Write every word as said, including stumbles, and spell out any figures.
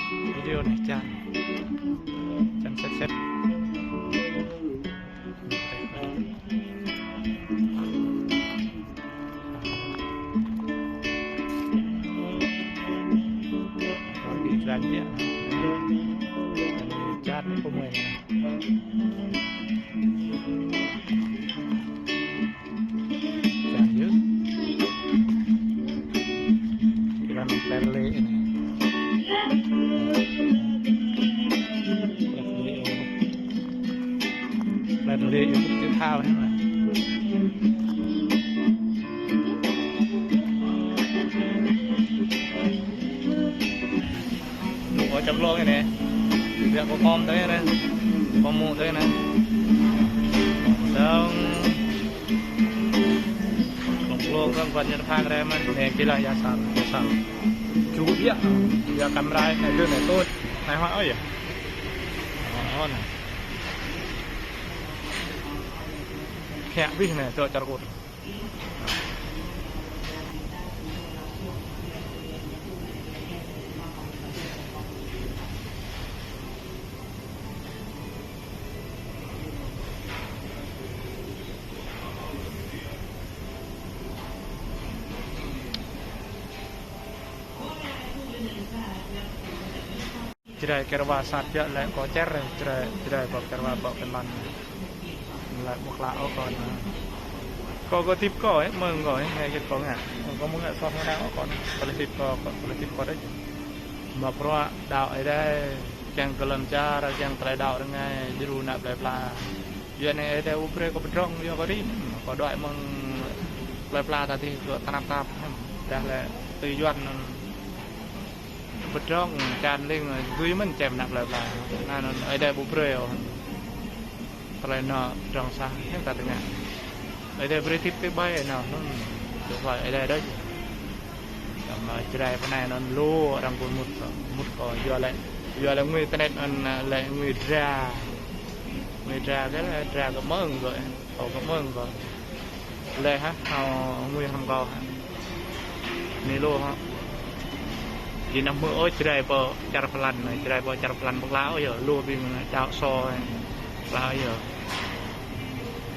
Video anai čan. Čan set set. Iklan yơh. Čan anai pơmui anai. Čan yơh. Iklan plei rơlê anai. Plei rơlê, plei rơlê yơh, kơ thâo anai. Nŭk ôh čăm lông anai. Biă kơ kơm tui anai. Kơm mŭk tui anai. Dơ̆ng. Lông lông kơ kơnuk kơna pha kơ anai mơ̆n. Anai kơ lăng ia sang, ia sang. Ču biă. Biă kamera anai dơ̆ng anai tui. Anai hua ôh yơh. Ôh, anai. Khĕ bih anai, tui čar kut. Jrai kơrwa sat biă lĕ kơ čer, jrai, jrai pơ kơrwa pơ kơnăn. Lĕ ƀu klă ôh kơ anai. Kơ, kơ tip kơ, ơ, mơ̆ng kơ, ơ, ngă hơget kơ ngă. Kơ mơ̆ng ngă sot ngă ôh kơ anai. Tơlơi tip kơ, kơ, tơlơi tip kơ đôč. Mă bruă đaŏ Ơi Adai, kiăng kơ lŏn čar, kiăng tơlơi đaŏ rơngai, djru ană plei pla. Yua anai Ơi Adai ƀu brơi kơ pơdrŏng, yua kơ rĭm, kơ đuaĭ mơ̆ng plei pla ta tih kơ tơnap tap, dah lĕ tui Yuan anŭn. Pơdrŏng, čan ling, dưi mơ̆n čem ană plei pla. Anŭn Ơi Adai ƀu brơi ôh. Tơlơi anŭn pơdrŏng sah, hiư̆m ta tơngă. Ơi Adai brơi tip tui ƀai anŭn, anŭn. Tui ƀai Ơi Adai đôč. Samơ̆ jrai pơ anai anŭn lu arăng ƀu mŭt, mŭt kơ yua lĕ, yua lĕ ngui tơnet anŭn lĕ ngui dra. Ngui dra kơ lĕ dra kơ mơ̆ng kơ, ơ, kơ mơ̆ng kơ. Lĕ hă, hao ngui hrŏm kơ hă. Anai lu hă. Djơ̆ anăm hmư̆ ôh jrai pơ čar Phần Lan, jrai pơ čar Phần Lan ƀu klă ôh yơh, lu ƀing đaŏ sô, klă ôh yơh.